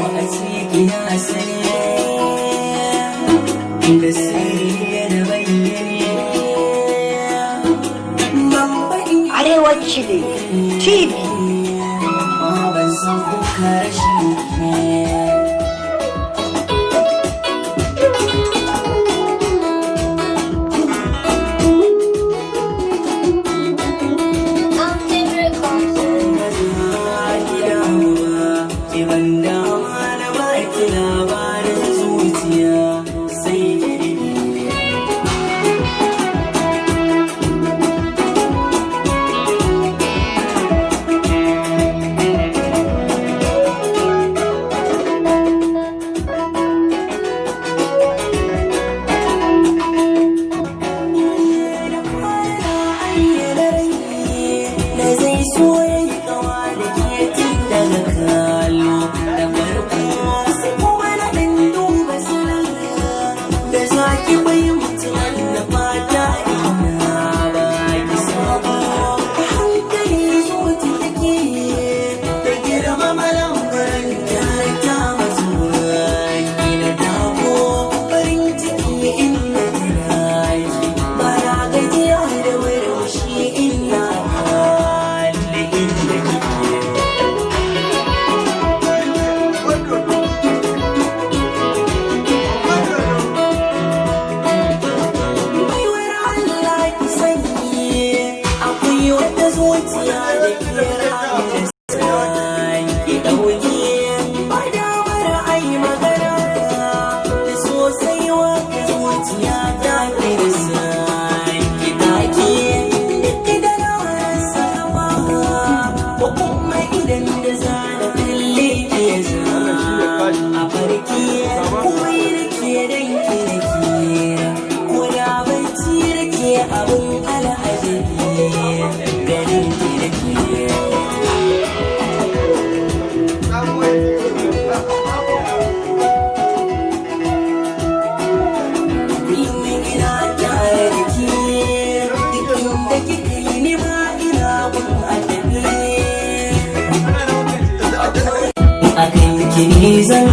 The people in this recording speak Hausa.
Ko a ciki na sani da sirri da bayyane ban faɗi. Arewaci TV. Amma ban san kuka rashin ke. Mountain Records. Ban dama na baki labarin zuciya sai ki rike. Da fara ayyana rai da zai so ya yi kawa da ke tun daga kallo da farko, sai kuma na ɗan duba salon da za ki bai mutum da fata ina ba ki sabo. A hankali zuci take da girmama lamarin da ta masu ki na damo farin ciki inda tana ba na gajiya da murmushi ina kalli inda kike. Baiwar Allah, ki sani akwai wata zuciya da ke rami da ki ɗauki ba damar ai magana da sosai wata zuciya ta kirsa ki take duk da na rasa kafa ko kuma idan da zana kalle ke a farki kuma rike dan kirki ko da bacci rike abin al'ajabi ganin kirki. Kullum ina tare da ke, duk inda kika yi ni ma ina gun adabi. Akan ki ne zan